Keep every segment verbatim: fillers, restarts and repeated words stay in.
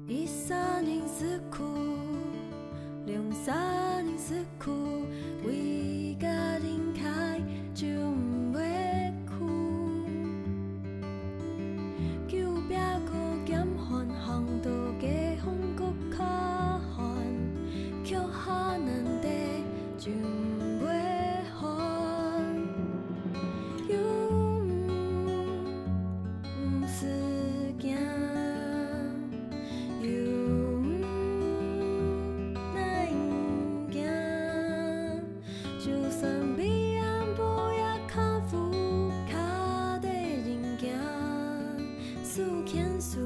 一儕人失去，兩儕人失去，為家庭開就毋會哭。久壁過減寒，行到街風骨較寒，腳下難得就毋會寒。又毋使驚， 又毋難驚，就算彼暗晡夜較烏，較得人驚，手牽手，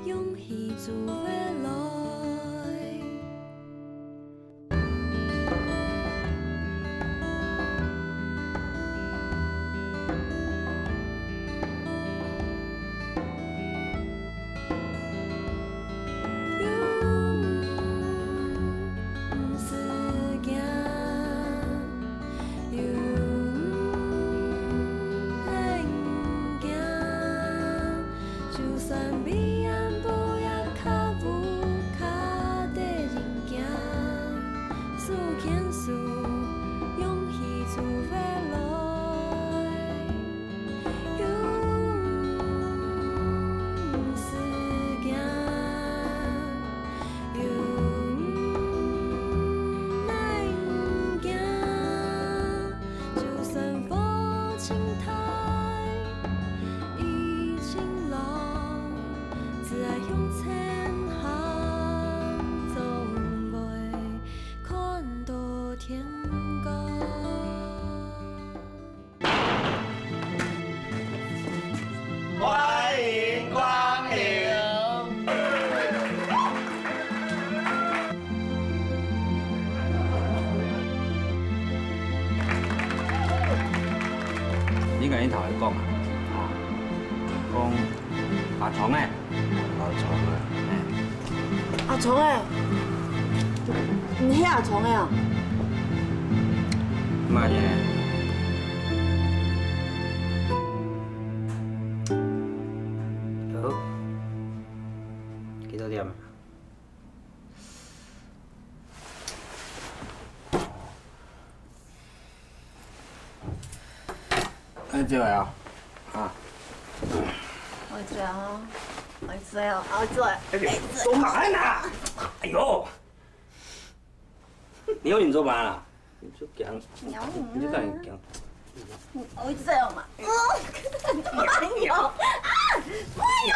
勇氣就會來。 又毋使驚，又毋免驚，就算彼暗晡夜較烏，較得人驚，手牽手，勇氣就會來。 又毋使驚，又毋免驚，就算風盡大，雨盡浪，只愛向前行，總會看到天光。 歡迎光臨。你甲𪜶頭來講啊，講阿聰欸， 阿聰欸。阿聰欸，你係阿聰欸啊？麼个？好，幾多點啊？ 愛做啊？啊？愛做啊，愛做啊，愛做啊。哎呦，做麼个啦？哎呦，你有你做麼啦？你就講，你就講，你講。愛做嘛。哎呦，啊，哎呦。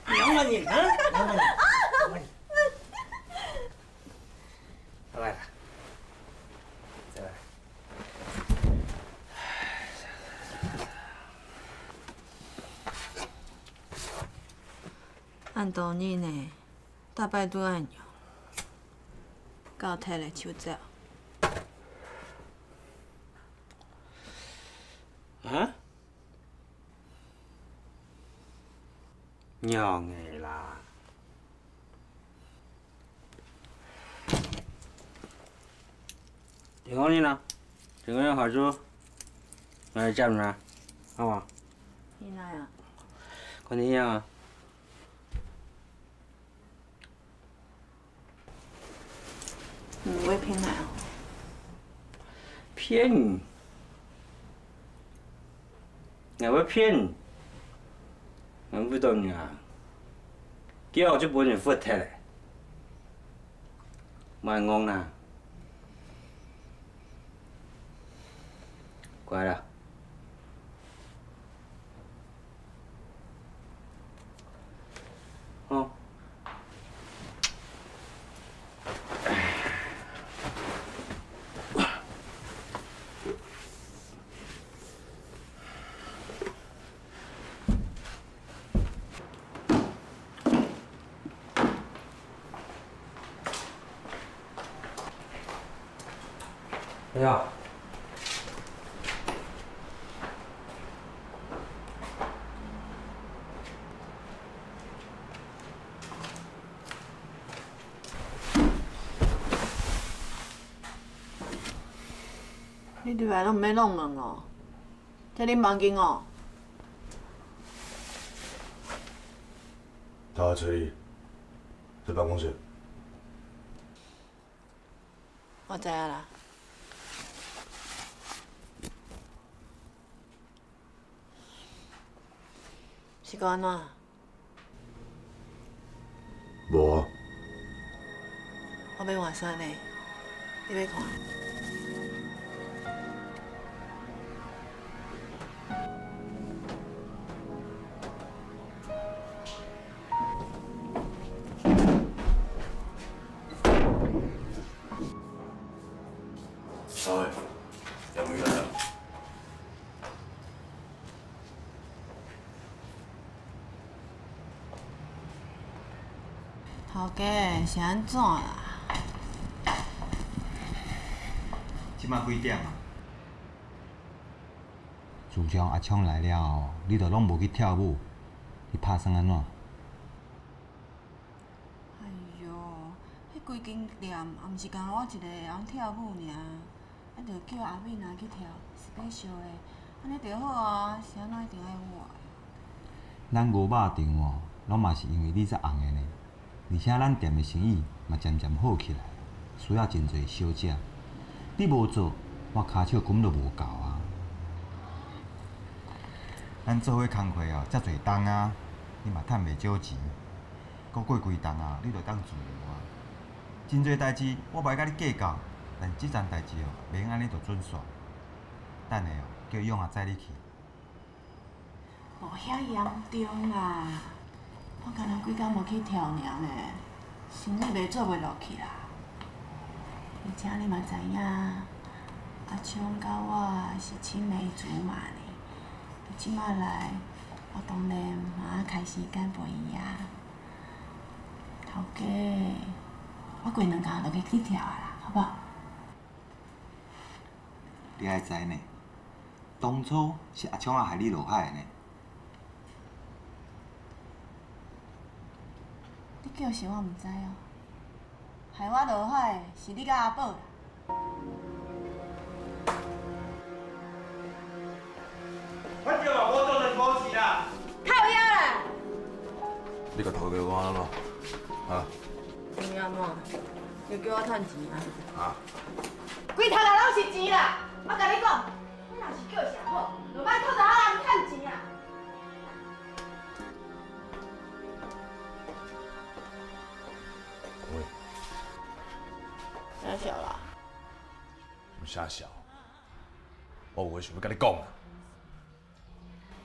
你要嘛你啊？你要嘛你？你要嘛你？ 好啦，再來。恁多年呢，逐擺都恁樣，搞忒了就走。啊？ 仰仔啦？電話呢？電話好就來接你啊，好無？你來啊？看你樣啊。 你會騙𠊎哦？騙你？𠊎會騙你？𠊎毋會當你啊！今日就分你罰忒咧，莫戇啦！乖啦！ 哦。哎呀！ 你對𠊎都毋免摎問哦，這裡無緊哦。大嘴，在办公室。我知啊啦。是讲安怎？ 無啊。我欲換衫呢，你欲看？小偉，兩位來啊。 頭家，是安怎啦？這馬幾點啊？自從阿昌來了後，你就攏無去跳舞，你拍算安怎？哎喲，彼幾間店也毋是干焦我一个會曉跳舞爾。 啊，就叫阿敏仔去跳，special的，安尼就好啊，是安怎一定愛我的？咱牛肉店哦，攏嘛是因為你才紅的呢，而且咱店的生意嘛漸漸好起來，需要真濟小姐。你無做，我跤手根本就無夠啊。咱做伙工課哦，遮濟冬啊，你嘛趁袂少錢。 閣過幾冬啊，你就當自由啊。真濟代誌我無愛佮你計較，但這件代誌哦，免安尼就準煞。等下哦，叫勇仔載你去。無遐嚴重啦，我干焦幾工無去跳爾呢，生理袂做袂落去啦。而且你嘛知影，阿昌佮我是青梅竹馬呢，你這馬來，我當然嘛愛開時間陪伊啊。 頭家，我過兩工就去去跳啊啦，好無？你愛知呢，當初是阿昌仔害你落海的呢。你叫是我毋知哦，害我落海的是你佮阿寶啦。 反正嘛無做人無事啦。靠腰啦！你共頭家講安怎？啊？你安怎？你叫我趁錢啊？啊？規頭殼攏是錢啦！我共你講，你若是叫啥好，就莫靠著別人趁錢啊！喂。啥潲啦？ 啥潲？我有話想欲共你講啊。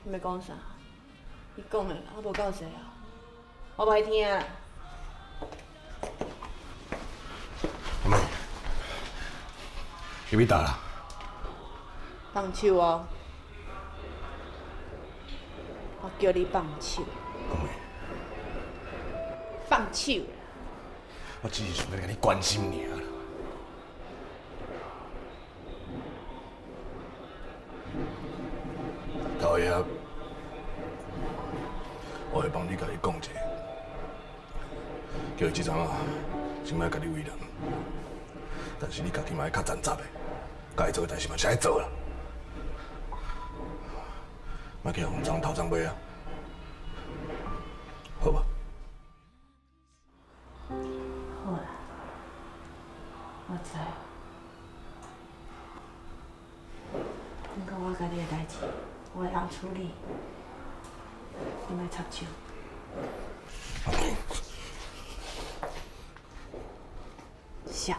你欲講啥？你講的猶無夠濟啊？我無愛聽啊！阿妹，你欲佗啦？放手哦！我叫你放手！阿妹，放手啦！我只是想欲共你關心爾啦。 頭家，我會幫你共伊講一下，叫伊這陣仔先莫共你為難。但是你家己嘛愛較摻雜的，該愛做的代誌嘛是愛做啦。莫去予人臧頭臧尾啊，好無？ 好啦，我知。毋過我家己的代誌，我會曉處理，你莫插手。是啊。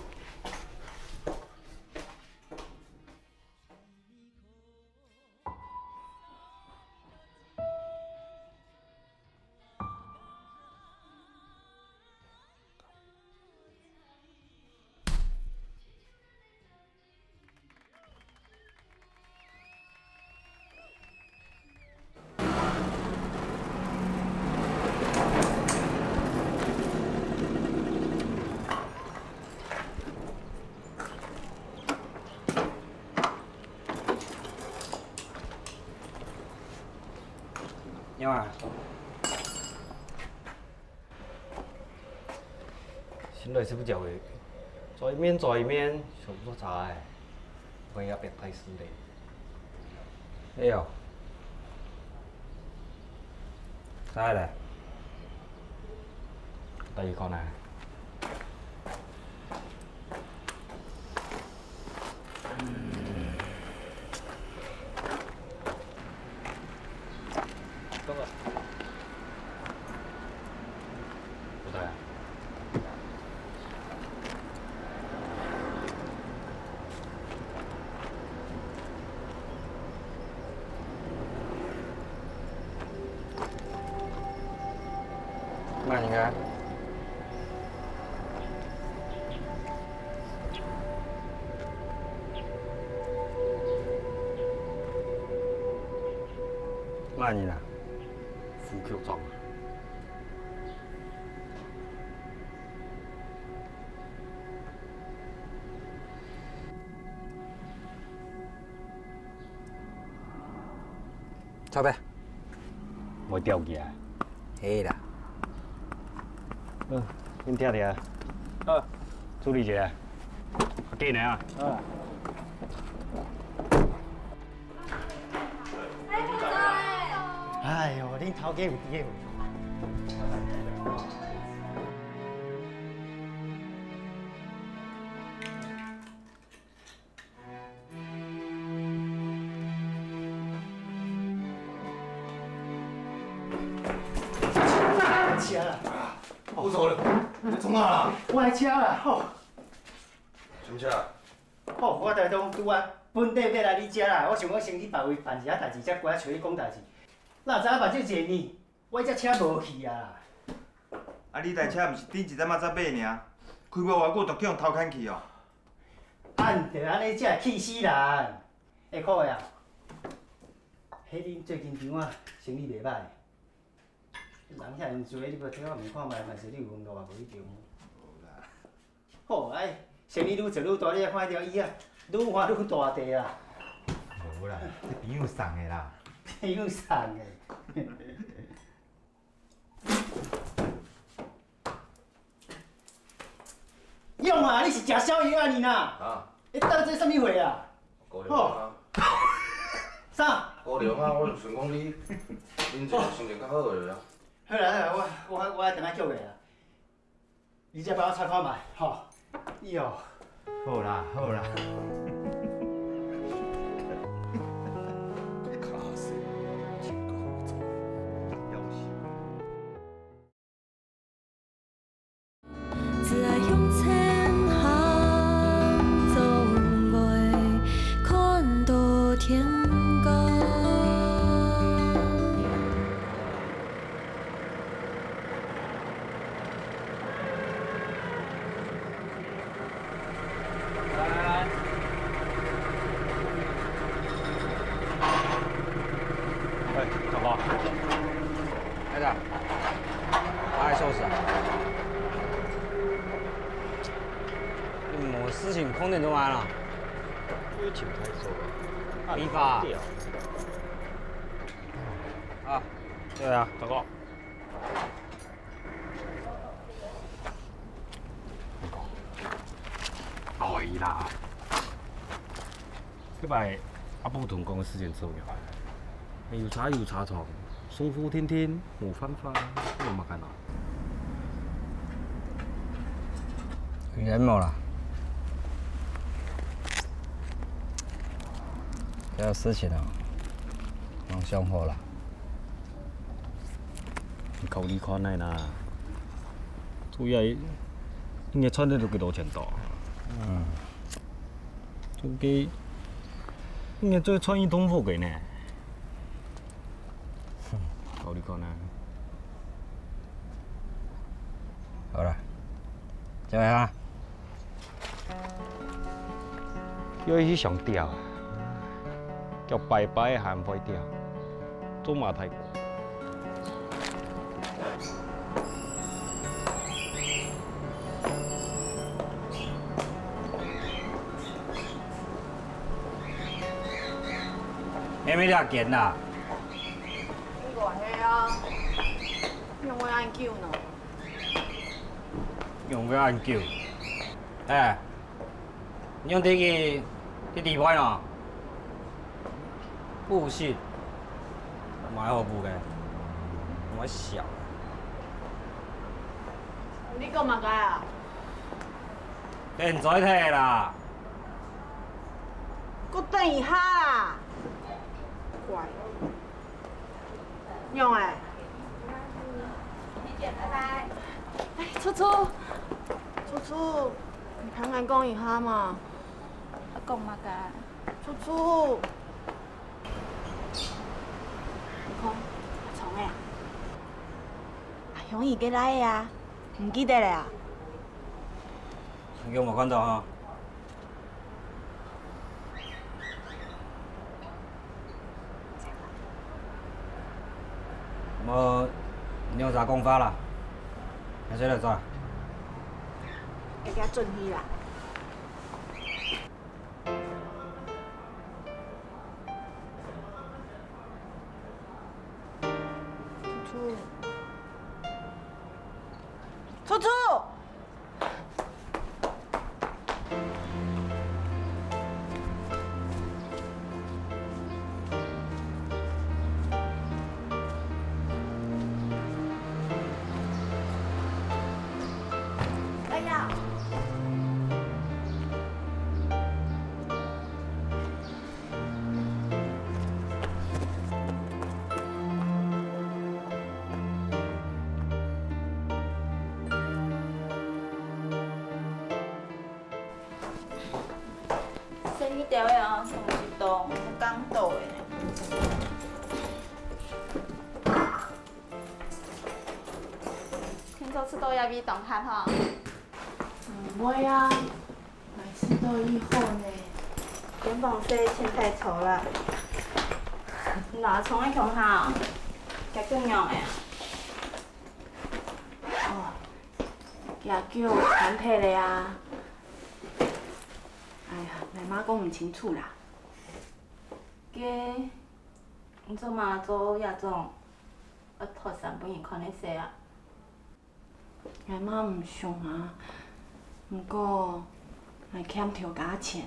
娘啊！ 新來食物件，做一面做一面，想毋出差欸，我也變大事咧。哎喲，啥咧？帶去看啊。慢一下。慢一下，副局长。 插咧，會吊起來。係啦。嗯，恁聽聽。好，處理一下。緊的啊。好。哎喲，恁頭家有佇个無？ 車啦！我走了，你从哪啦？我的车啦，吼！什么车？吼，我台中拄啊，本底欲來你遮啦，我想講先去別位辦一下代志，才過來找你講代志。哪知影目睭一下呢，我這車無去啊！啊，你台車毋是頂一站仔才買爾，開無偌久就去人偷牽去哦？啊，毋著按呢才會氣死人！下課的啊，彼恁最近張啊，生理袂歹。 人遐爾濟，你無替我問看覓，萬一你有問到啊，無一定。無啦。好，哎，生理愈做愈大，你也看著伊啊，愈換愈大塊啊。無啦，這朋友送的啦。朋友送的。 勇啊，你是食痟藥按呢啦？啊。你到底啥物貨啊？高粱啊。啥？高粱啊，我就想講你，恁這个心情較好咧啊。好啦好啦，我我我愛等下叫佢啊。你再幫我查看覓，吼。哎喲。好啦好啦。 只愛向前行，總會看到天光。 哎，大哥，哎呀，他还收拾啊？你没事情空点都完了？我请他收了。批发啊？啊，对啊，大哥。 哎啦，這擺阿布同講个事情做了，有茶有茶糖，舒服天天，無辦法，有麼个啊？應該無啦。這事情啊，莫想好啦。 你考慮看覓啦，主要應該賺得到幾多錢到？嗯。做个，應該做創意動物个呢。考慮看覓。好啦，再會啊。 又去想釣啊，叫拜拜還會釣，做馬太。妹妹，你見啦？你過去啊，仰會恁久呢？ 仰會恁久？哎，你用得去，去底背喏。不信，買好補个，我笑。你講麼个啊？等嘴提啦！我等一下啦。乖。仰仔？哎，初初，初初，你聽𠊎講一下嘛。講麼个？初初。你看，阿聰仔，阿香姨个倈仔啊，毋記得了啊？ 你有無看到吼？無，你有啥講法啦？還是來做？大家轉去啦。 初初！哎呀！ 細義兜仔哦，同一兜，剛到誒。聽說食到這位當合吼？毋會啊， 𠊎試著已好呢。肩膀細，穿太粗啦。你拿蔥个共下，該共樣誒。哦，佢叫番茄个啊。哎呀，𠊎嘛講毋清楚啦。該，你做麼做這種，愛脫衫分人看个事啊？ 𠊎嘛毋想啊，毋過𠊎欠頭家錢，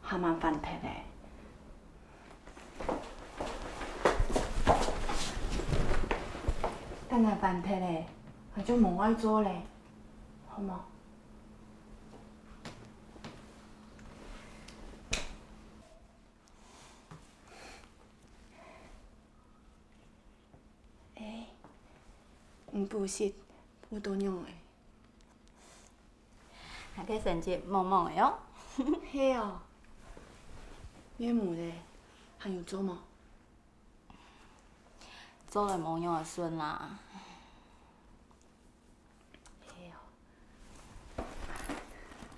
還吂還忒咧。等𠊎還忒咧，𠊎就無愛做咧，好無？ 欸，你補習補到仰仔？𠊎个成績濛濛仔哦。係哦。業務咧，還有做無？做來無仰仔順啦。 係哦。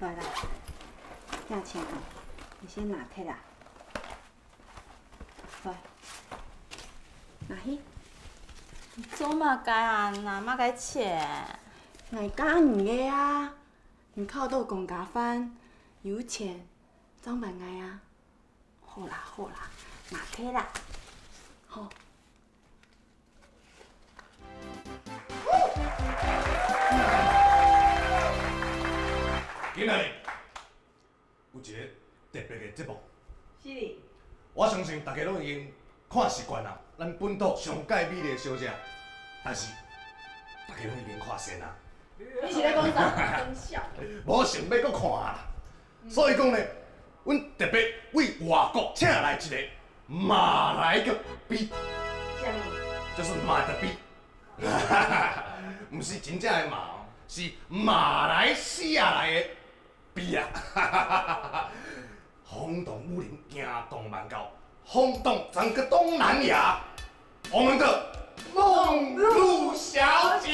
來啦，這錢哦，你先拿忒啦。來，拿去。你做麼个啊？拿麼个錢？𠊎教你个啊！你考到公家飯，有錢正還𠊎啊！好啦好啦，拿忒啦。好。 今仔日有一个特別个節目。是哩。我相信大家攏已經看習慣啦，咱本土上界美麗的小姐。但是，大家攏已經看膻啊。你是咧講啥？真笑。無想欲閣看啦。所以講呢，阮特別對外國請來一个馬來个B。啥物？就是馬的B。 毋是真正的馬哦，是馬來西亞來的B啊！轟動武林，驚動萬教，轟動整個東南亞。我們的夢露小姐，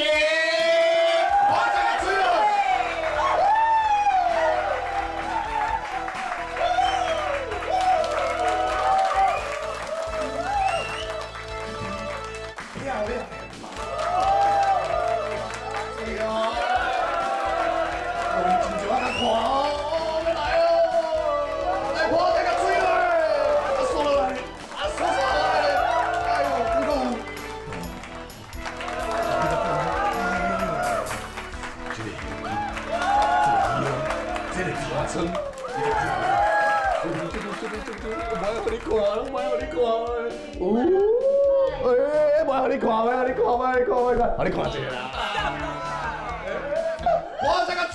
歡迎她。 漂亮的馬。哎呀，我們真正愛看哦，來哦，來，伴我來个水來，啊，紲落來，啊，紲，紲落來，哎喲，真好。這个，這个，這个尻川。 我無愛予你看，我無愛予你看。哦，欸，無愛予你看，無愛予你看，無愛予你看，無愛予你看，予你看一下啦。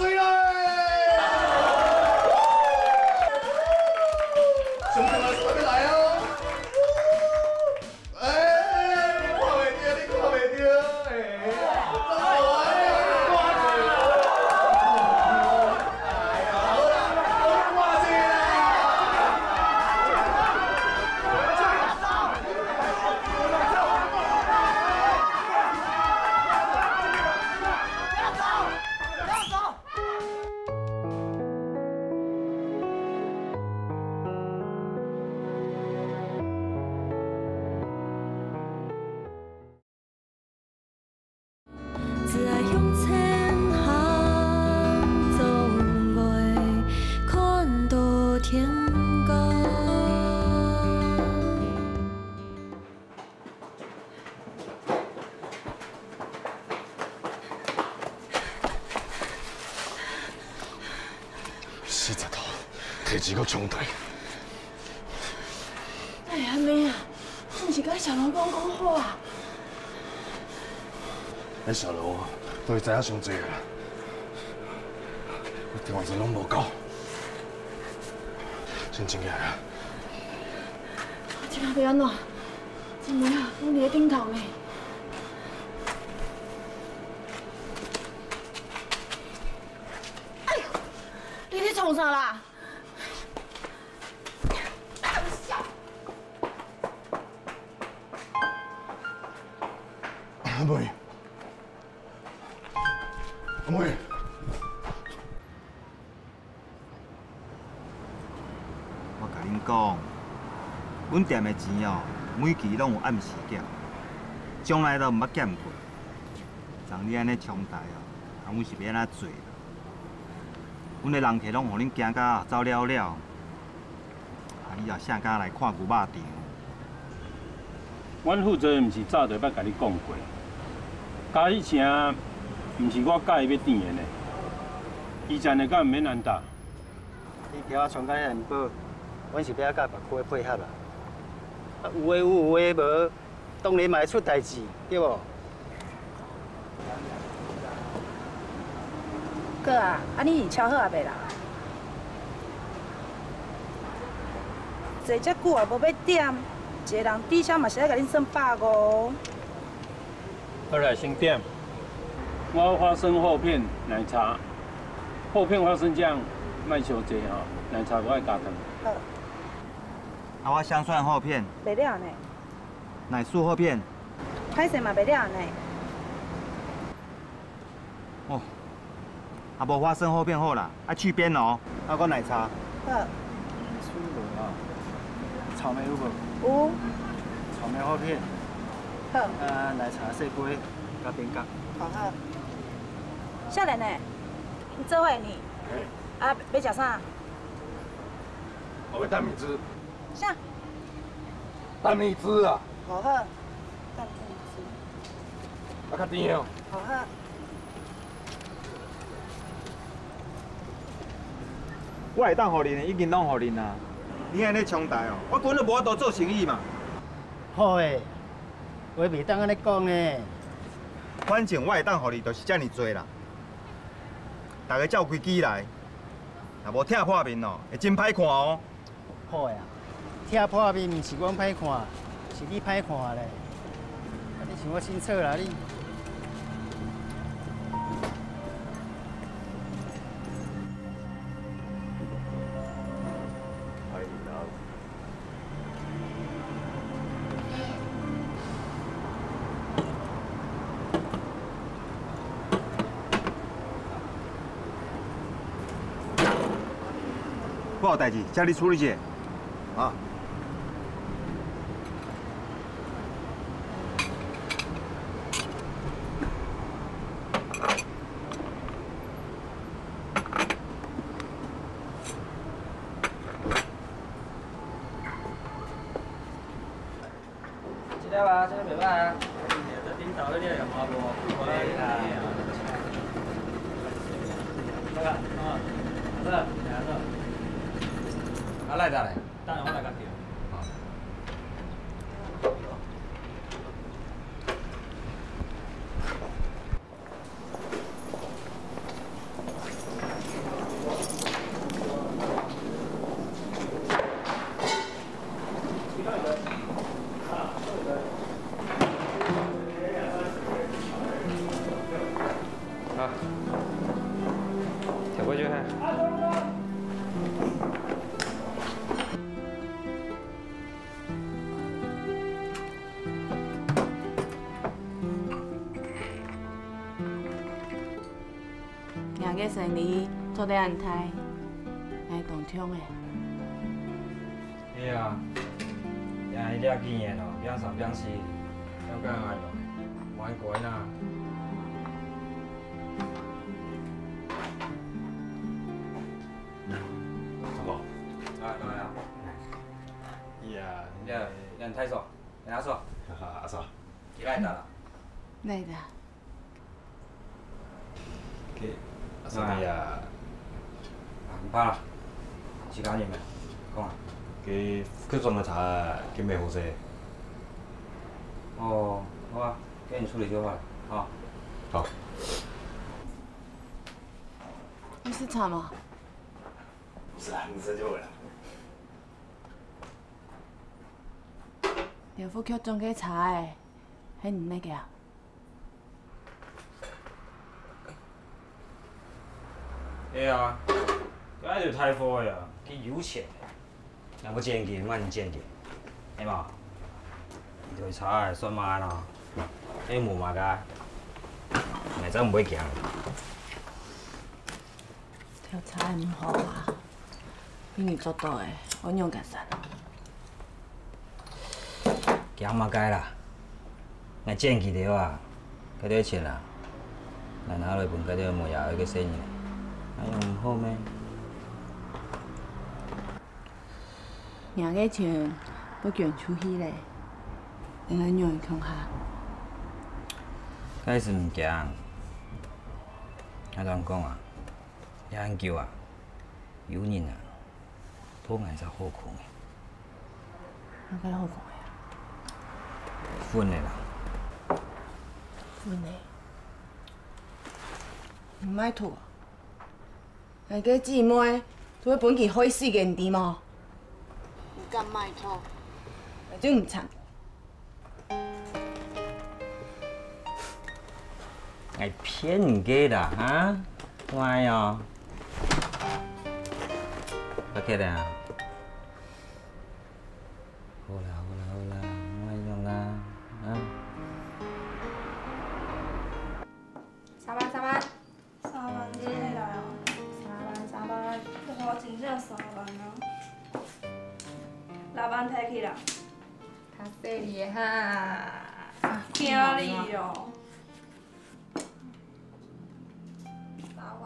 對了！兄弟們，準備來哦！哎，你看袂到，你看袂到，哎，這麼好玩的，哎呀，好啦，我們掛機啦！只愛向前行，總會看到天光。 死賊頭，體質閣強大。哎呀，妹啊，你毋是佮小龍講講好啊？哎，小龍啊，都知影傷濟啊，我電話線攏無夠，先靜下來啊。這馬欲按怎？ 姊妹啊，攏佇咧頂頭呢。哎喲，你咧創啥啦？阿妹，阿妹。 我佮恁講，阮店个錢哦，每期攏有按時繳，從來都毋捌欠過。像你按呢強大哦，阿母是欲按怎做啦？阮个人客攏予恁驚甲走了了，啊，以後啥人敢來看牛肉場？ 阮負責毋是早就捌共你講過，嘉義城毋是我佮意欲踮个呢，以前的敢毋免安搭？你叫我傳甲遐爾無，阮是欲佮別區的配合啦。啊，有的有，有的無，當然嘛會出代誌，對無？ 哥啊，啊你是撨好啊未啦？坐遮久啊，無欲點，一个人抵消嘛是愛共恁算百五。好來，先點。我花生厚片奶茶，厚片花生醬，莫傷濟吼，奶茶無愛加糖。好。啊，我香蒜厚片。袂了呢。奶酥厚片。歹勢嘛，袂了呢。 哦，啊無花生厚片好啦，愛去邊哦。啊，我奶茶。好。奶酥無啊？草莓有無？有。草莓厚片。好。啊，奶茶細杯，加冰角。好，好。少年呢？你做伙呢？嘿。啊，欲食啥？我欲蛋米汁。啥？蛋米汁啊。好，好。蛋米汁。啊，較甜哦。好，好。 我會當予你呢，已經攏予你啊。你按呢衝動哦，我根本就無法度做生意嘛。好誒，話袂當按呢講呢。反正我會當予你就是遮爾濟啦。大家照規矩來，若無拆破面哦，會真歹看哦。 好誒啊，拆破面毋是阮歹看，是你歹看咧。啊，你想較清楚啦，你。我有代誌，請你處理一下。啊。 這條啊，這條袂歹啊。這頂頭彼个有看無？有啊。好啦，好啦，好啦。啊，來，再來。等下我來共叫。好。个生理做得恁大，𠊎當暢个。係啊，也係這幾年哦，拚三拚四，了解𠊎用，無恁乖啦。阿哥。啊，來啊。呀，你，你大嫂，你阿嫂。阿嫂。你來得啦。來得。 OK，阿嫂你啊。啊，毋怕啦，自家人咩，講啊。佢副局長个茶，佢買好勢。哦，好啊，該你處理就好了，哦。好。你食茶嗎？毋使啦，你食就好了。這副局長个茶仔，係你買个啊？ 係啊，該就大貨个啊，佢有錢个。若無錢佢，麼人錢佢？係無？一杯茶仔算麼个咯？該無麼个，𠊎正毋會驚。 調查毋好啊，比你做到个，我仰結煞。驚麼个啦？𠊎剪佢兜啊，該兜錢啊，拿拿來分該兜無爺哀个細人，恁樣毋好咩？若个錢都捐出去咧，你愛仰共下？該係毋驚，𠊎同你講啊， 這恁久啊，有人啊，偷𠊎隻好空个。麼个好空个啊？粉个啦。粉个？毋愛偷啊！𠊎个姊妹都會分佢害死个，你知無？你敢莫偷？𠊎就毋參。 𠊎騙你个啦，哈？乖哦。OK啦。好啦，好啦，好啦，莫恁樣啦，啊。三萬，三萬。三萬，真个來哦。三萬，三萬。哇，真正三萬啊！六萬提去啦。 較細膩哈。啊，驚你哦。三萬。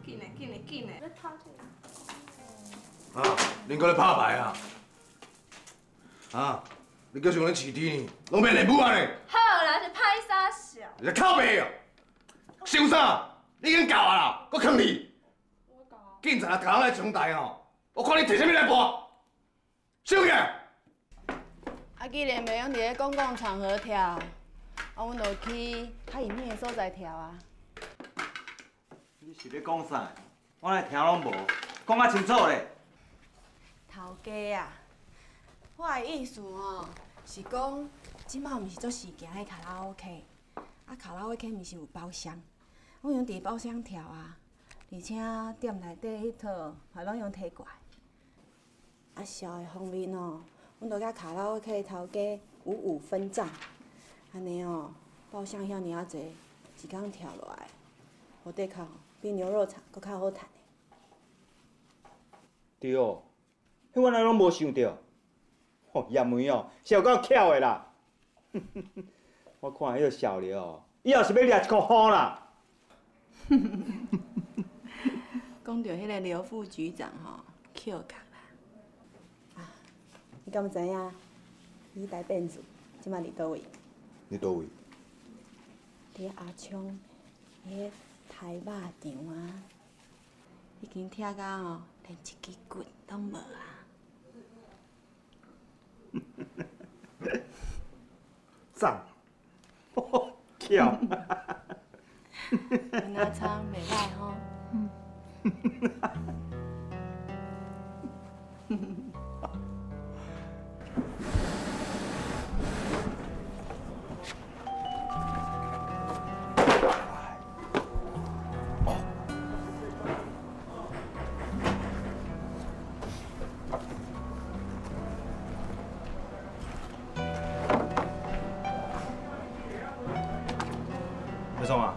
緊咧，緊咧，緊咧。啊，恁个咧拍牌啊？啊，你叫想恁市墘呢？攏變蓮霧啊呢？好啦，是歹啥小。你在靠北啊？想啥？你已經到啊啦，閣囥你？我到啊。警察若共人來搶台哦，我看你提啥物來搬？ 收起來！啊，既然袂用佇咧公共場合跳，啊，阮就去較隱秘的所在跳啊。你是咧講啥？我來聽攏無，講較清楚咧。頭家啊，我的意思吼，是講，這馬毋是足時行的卡拉OK，啊，卡拉OK毋是有包廂，阮用佇包廂跳啊，而且店內底彼套嘛攏用提過來。 啊，小的方面哦，阮都佮卡拉OK頭家五五分帳，按呢哦，包廂遐爾仔濟，一工跳落來，好得較比牛肉場閣較好趁的。對哦，彼阮哪攏無想著。吼，葉梅哦，是有夠巧的啦！ 我看彼个小劉哦，以後是欲掠一箍雨啦。講到彼个劉副局長吼，Q角啦。啊，你敢知影？伊台北市，這馬佇佗位？佇佗位？佇阿昌，伊彼台肉場啊，已經拆甲吼，連一支骨都無啊。 讚，巧。文阿昌袂歹吼。 為什麼？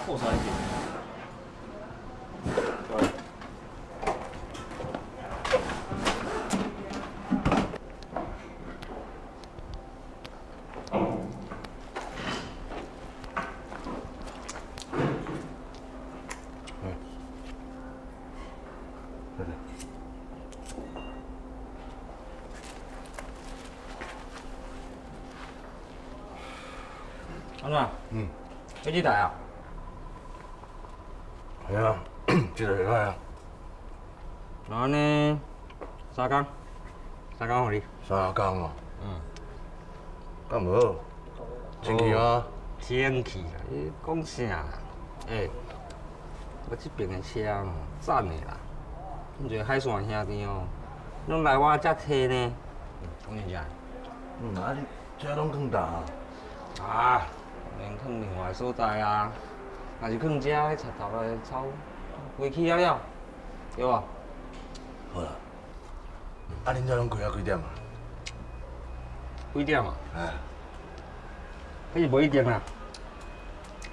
做啥事？安怎？嗯。飛機台啊？係啊，這个會使啊。安尼，三工，三工予你。三工哦。嗯。敢無好？清氣嗎？哦，清氣啦，你講啥啦？欸，我這邊个車哦，讚的啦，你這海線兄弟哦，攏來我遮提呢。嗯，講真正的。嗯，啊你 車攏囥佗啊？啊，免囥另外所在啊。若是囥遮，彼賊頭來抄，飛去了了，對無？好啦，啊恁遮攏開到幾點啊？幾點啊？哎。彼是無一定啦。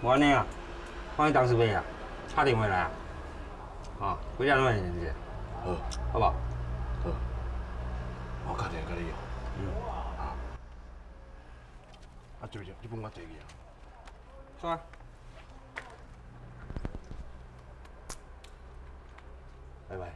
無安尼啊，看你當時欲啊，拍電話來啊。哦，幾點攏會現身。好。好無？好。我確定佮你用。嗯。啊。 啊，就這，你分我坐去啊。好啊。拜拜。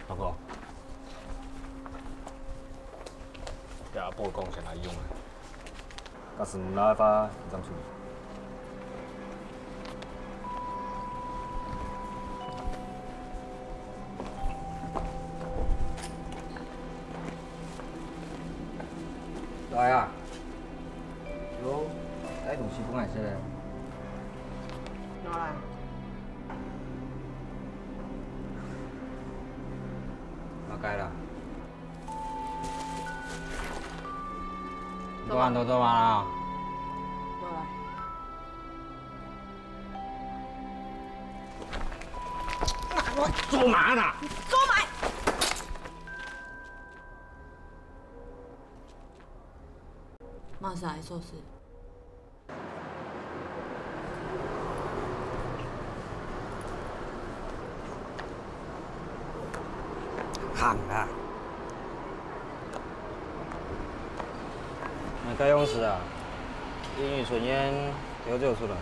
大哥，這阿婆講先來用啊，假使毋來个話，你正處理。來啊！ 有，該東西分𠊎食咧。拿來。拿開啦。做麼？做恁多做麼啦？拿來。拿來做麼啦？做麼？ 麼儕个鎖匙？行啊！𠊎个鑰匙啊，因為抽菸偷走出來，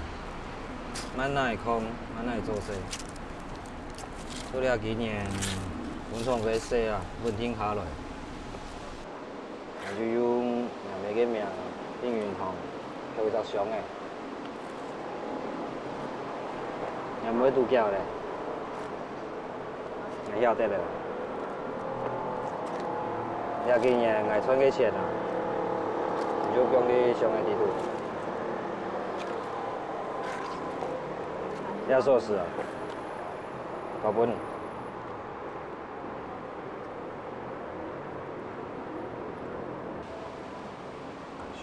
滿哪會空，滿哪會做事。做了幾年，工廠个事啊，穩定下來。 𠊎就用若姆个名，佇銀行開一隻箱仔。若姆都遽咧，𠊎曉得咧。這幾年𠊎賺个錢啊，就放在箱仔裡肚。這鎖匙啊，交分你。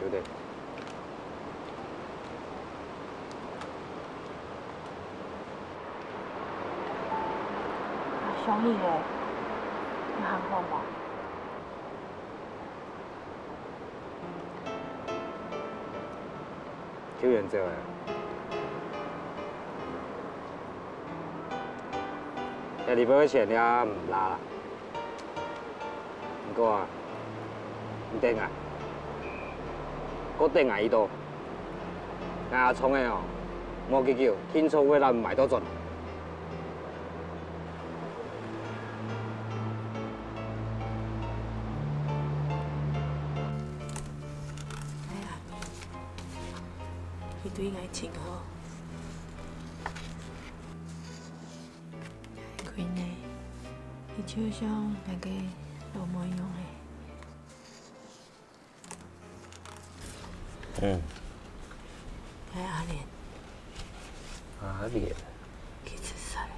收著。小雨咧，你還好無？ 救援走了。這禮拜个錢你也毋拿啦。毋過啊，你等𠊎，過等𠊎一到。𠊎阿聰个哦，無幾久，定著會來買到轉。 哎呀，你對𠊎真好。Queenie，你就像𠊎个老妹樣誒。 嗯。哎，阿蓮。阿蓮。佢自殺了。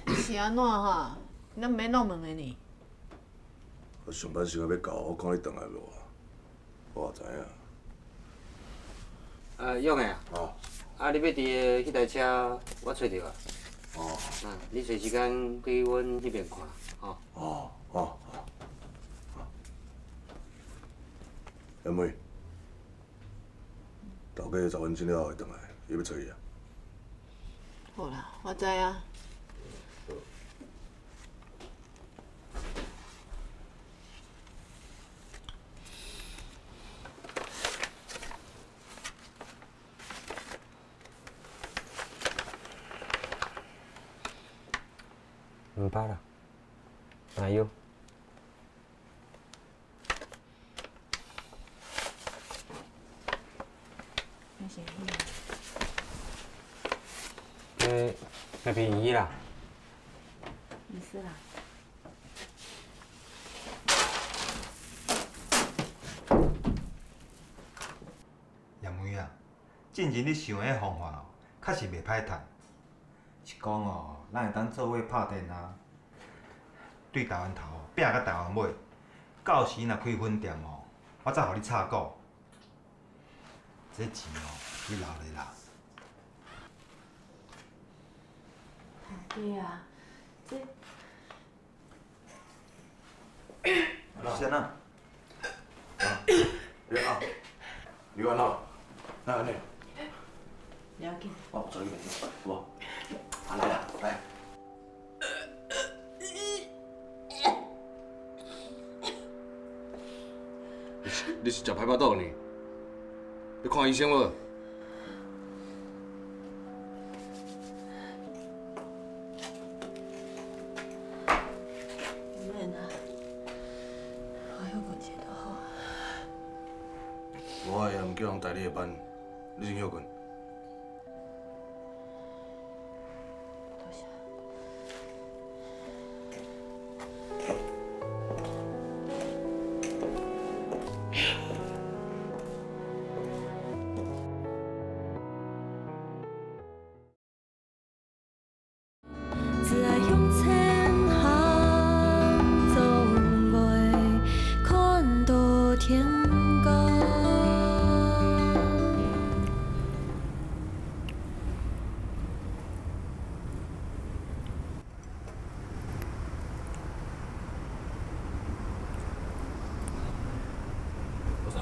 你是安怎哈？你毋免落問个呢？上班時間欲到，我看你轉來無啊？我也知影。啊，勇的啊。哦。啊，你欲佇的彼台車，我揣著啊。哦。啊，你揣時間去阮彼邊看，吼。哦，哦，哦。哦。阿妹，頭家十分鐘了後會轉來，伊欲揣你啊。好啦，我知啊。 毋怕啦，哪有？ 謝謝你。欸，那便宜啦。毋使啦。楊梅啊，進前你想的方法哦，確實袂歹趁。 是講哦，咱會當做伙拍電啊，對台灣頭哦，拚到台灣尾，到時若開分店哦，我再予你插股。這錢哦，你留咧啦。啊，對啊，這 先啊。啊，你啊，你完了，那那，了解。哦，sorry，好不好？啊，來啊，來。你是，你是食歹腹肚呢？你看醫生無？ 免啊，我歇睏一下就好啊。無愛也毋叫人代你的班，你先歇睏。多謝。 只愛向前行，總會看到天光。 多少？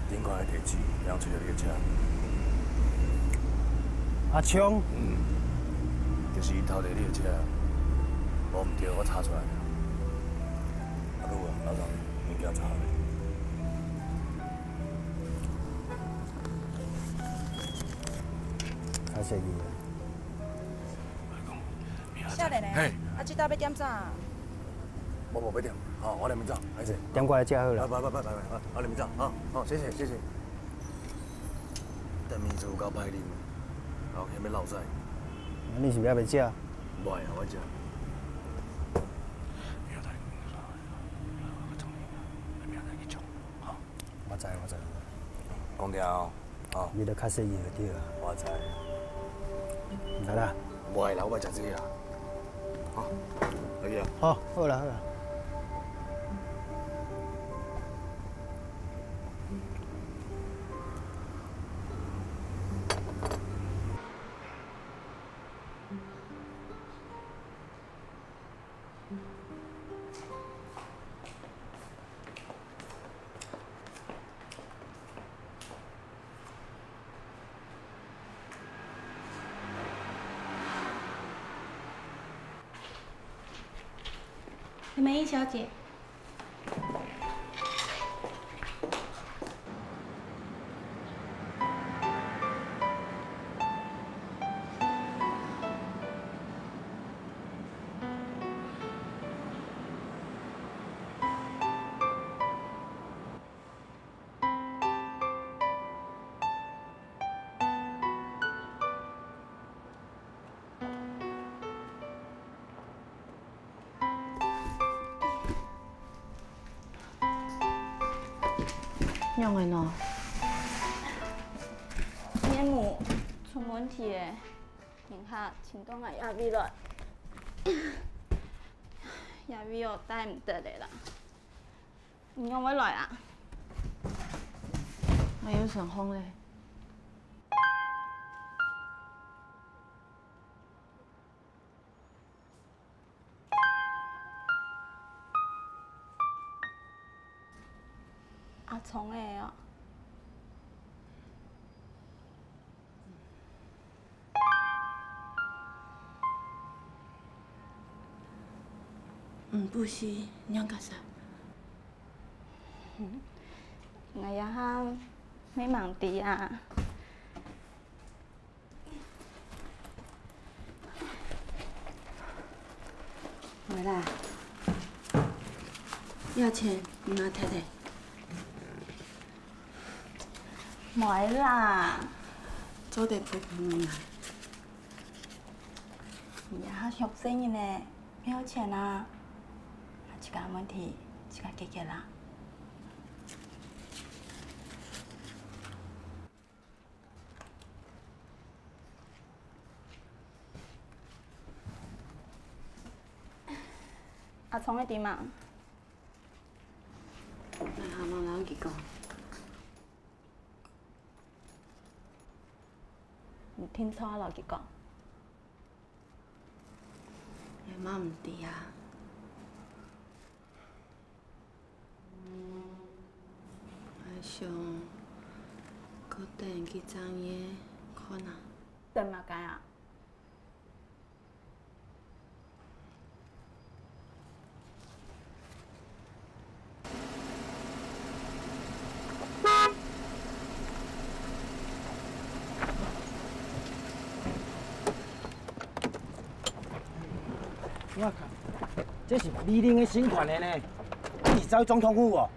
頂懸个地址，會曉揣著你个車。阿昌？嗯，就是伊偷提你个車，無毋著，我查出來了。啊，閣有啊，老張，物件查好未？ 較細膩啊。少年的，嘿。啊，這搭欲點啥？無，無，欲點，吼，我來面走，歹勢。點過來食好了。拜拜拜拜拜拜，好，我來面走，吼，好，謝謝謝謝。等面子有夠歹啉，後天欲落屎。啊，你是毋是猶未食？無啊，我食。 我知，我知，我知。講了哦，哦。你就較細膩就對了。我知。來啦。無愛啦，我愛食這个啦。好，來去啊。好，好啦，好啦。林美英小姐。 仰仔呢？你有注無問題个，人客尋到𠊎這位來，這位哦，帶毋得个啦。你仰會來啊？𠊎有身項咧。 阿聰个哦。嗯，毋係，仰結煞？𠊎這下乜吂知啊。 無啦，這錢你嘛摕摕。無啦。做得分分人啊。你這下學生人呢，無錢啊，自家問題自家解決啦。 阿聰个知無？𠊎還無摎佢講。你定著愛摎佢講。𠊎嘛毋知啊。 𠊎想過等幾隻月看啊。等麼个啊？ 我靠，這是李玲个新款个呢，你知道總統府無？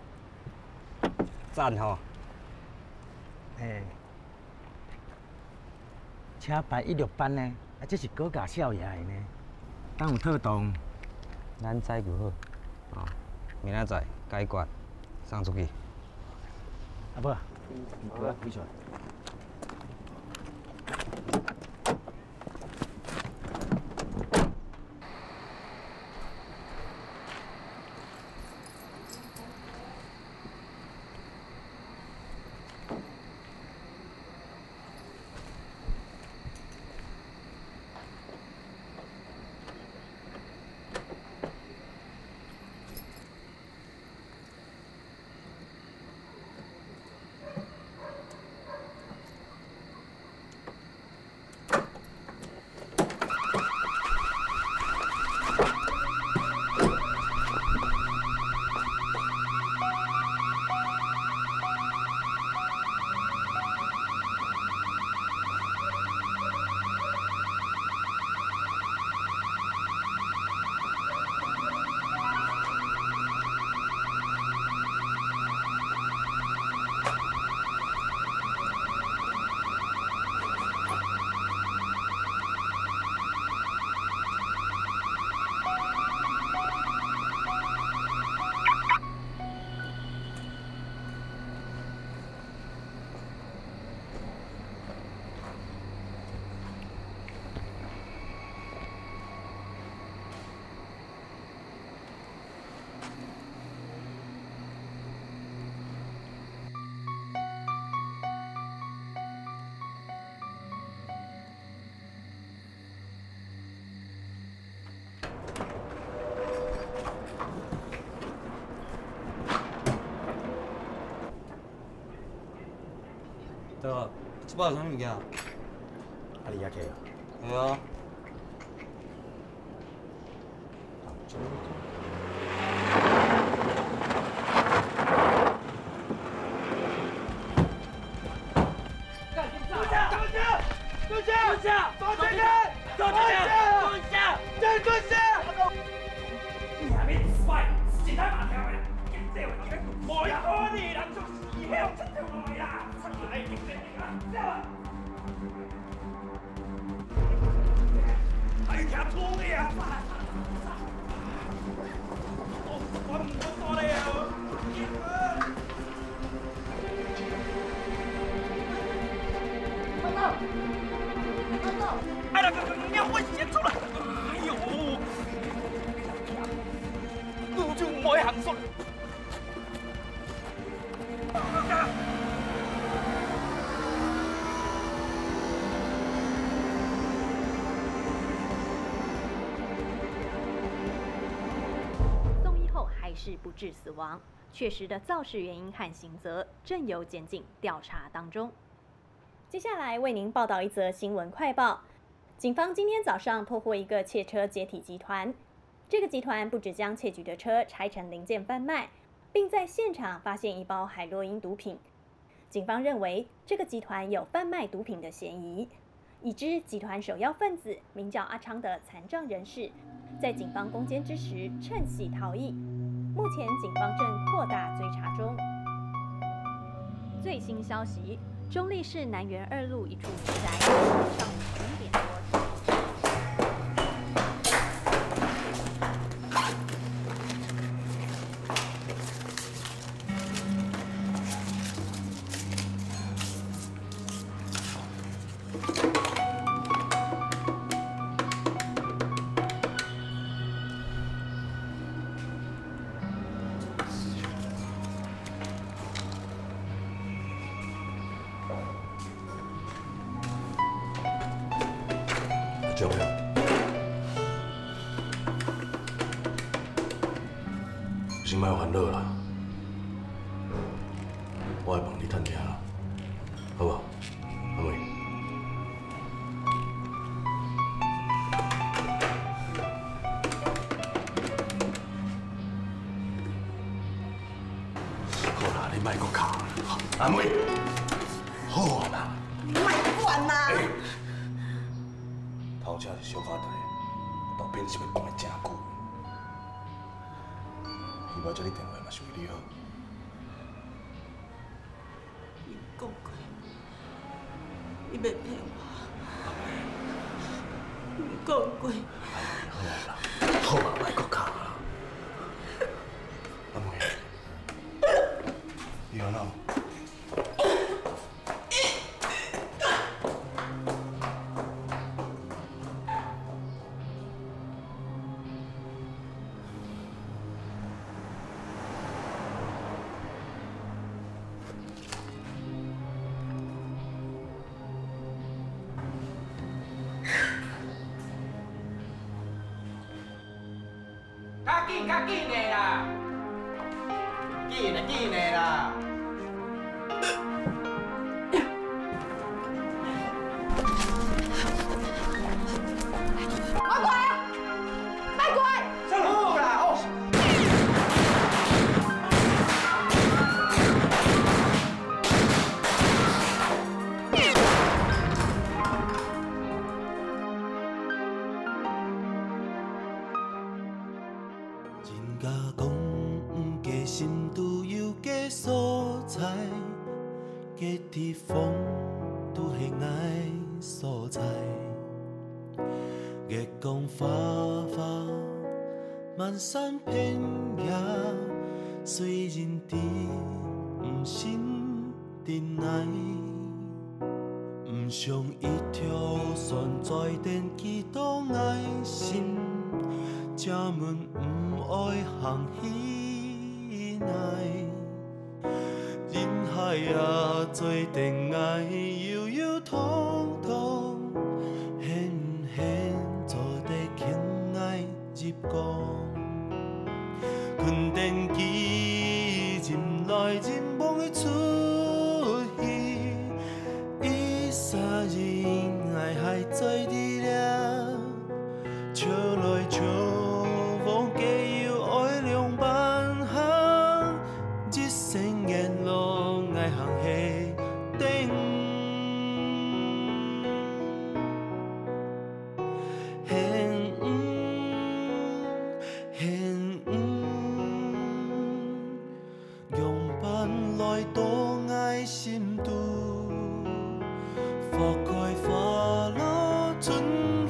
讚吼！嘿，車牌一六八呢，啊，這是高價少爺个呢。當有特動，咱載就好。哦，明仔載解決，送出去。阿伯，你過來，開出來。 大哥，這包有啥物物件啊？啊，你也提啊？係啊。哎呀，你，你，你，我先出來！哎呦，你就莫行出來！送醫後還是不治死亡，確實的肇事原因和刑責正由檢警調查當中。接下來為您報導一則新聞快報。警方今天早上破獲一個竊車解體集團，這個集團不只將竊取的車拆成零件販賣，並在現場發現一包海洛因毒品。警方認為，這個集團有販賣毒品的嫌疑。已知集團首要分子名叫阿昌的殘障人士，在警方攻堅之時趁隙逃逸。目前警方正擴大追查中。最新消息，中壢市南園二路一處民宅，上午九點多，阿忠啊，先莫煩惱啦，我會幫你探聽啦，好無？阿妹。 好啦，你莫閣哭啦。阿妹，好啊啦。你莫管啦。欸，頭家是小可代，到邊是欲講个真久。希望這个電話嘛是為你好。 你講過，你袂騙我。你講過。好啦，好啦，莫閣哭啦。阿妹，你有哪？ 較緊，較緊的啦！緊的，緊的啦！莫過來！莫過來！好啦，好。 人家講，毋過心肚有个所在，个地方都係𠊎所在。月光花花，滿山遍野，雖然知毋信定愛。 毋想一條船載等幾多愛心，正問毋愛行去哪。人海啊，載等愛，悠悠通通，現現做得牽愛 入港。困等佢，人來人往个出去，一儕人愛還在這，笑來笑往，个又愛兩半行，一生沿路愛行係等。 現，現，仰般來到𠊎心肚？花開花落，春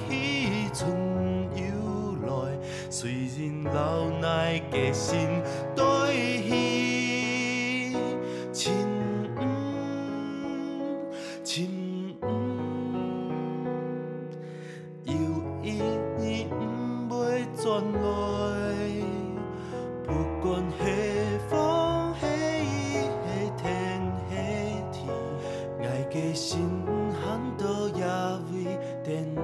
去春又來，雖然老，𠊎个心對佢，親，親。 親，愿